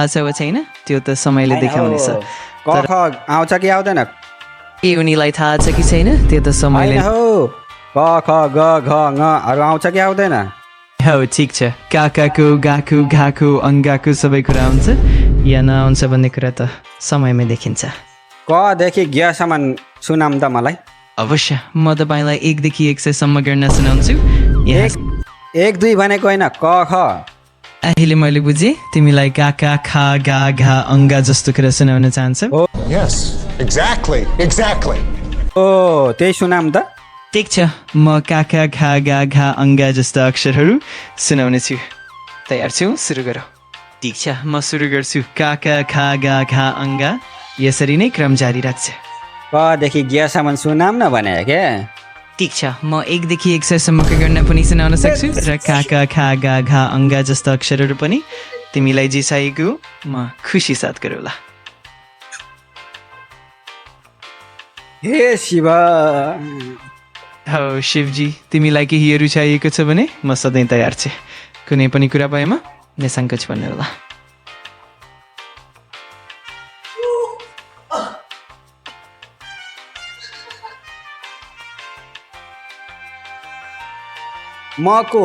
छ वा छैन त्यो त समयले देखाउनेछ क ख आउँछ कि आउँदैन? के उनीलाई थाहा छ कि छैन त्यो त समयले होइन हौ, क ख ग घ ङहरू आउँछ कि आउँदैन? हो ठिक छ काकाको गाको घाको अङ्गाको सबै कुरा आउँछ या नआउँछ भन्ने कुरा त समयमै देखिन्छ। कदेखि ज्ञसम्म सुनाम त मलाई। अवश्य म तपाईँलाई 1 देखि 100 सम्म गर्न सुनाउँछु। यहाँ 1 2 भनेको होइन, क ख। अहिले मैले बुझेँ तिमीलाई काका खा गा घा अङ्गा जस्तो कुरा सुनाउन चाहन्छौ। Yes, exactly. ओ त्यही सुनाम त। ठिक छ म काका खा गा घा अङ्गा जस्ता अक्षरहरू सुनाउने छु। तयार छौ? सुरु गरौँ। ठिक छ म सुरु गर्छु। काका खा गा घा अङ्गा यसरी नै क्रम जारी राख्छ। कदेखि ज्ञसम्म सुनाम न भने के? ठिक छ म 1 देखि 100 सम्मको गर्न पनि सुनाउन सक्छु र काका खा गा घा अङ्गा जस्ता अक्षरहरू पनि तिमीलाई जिसाएको म खुसी साथ गरौँला। हे शिव, हो शिवजी तिमीलाई केहीहरू चाहिएको छ भने म सधैँ तयार छु। कुनै पनि कुरा भएमा निसङ्कोच भन्नु होला। मको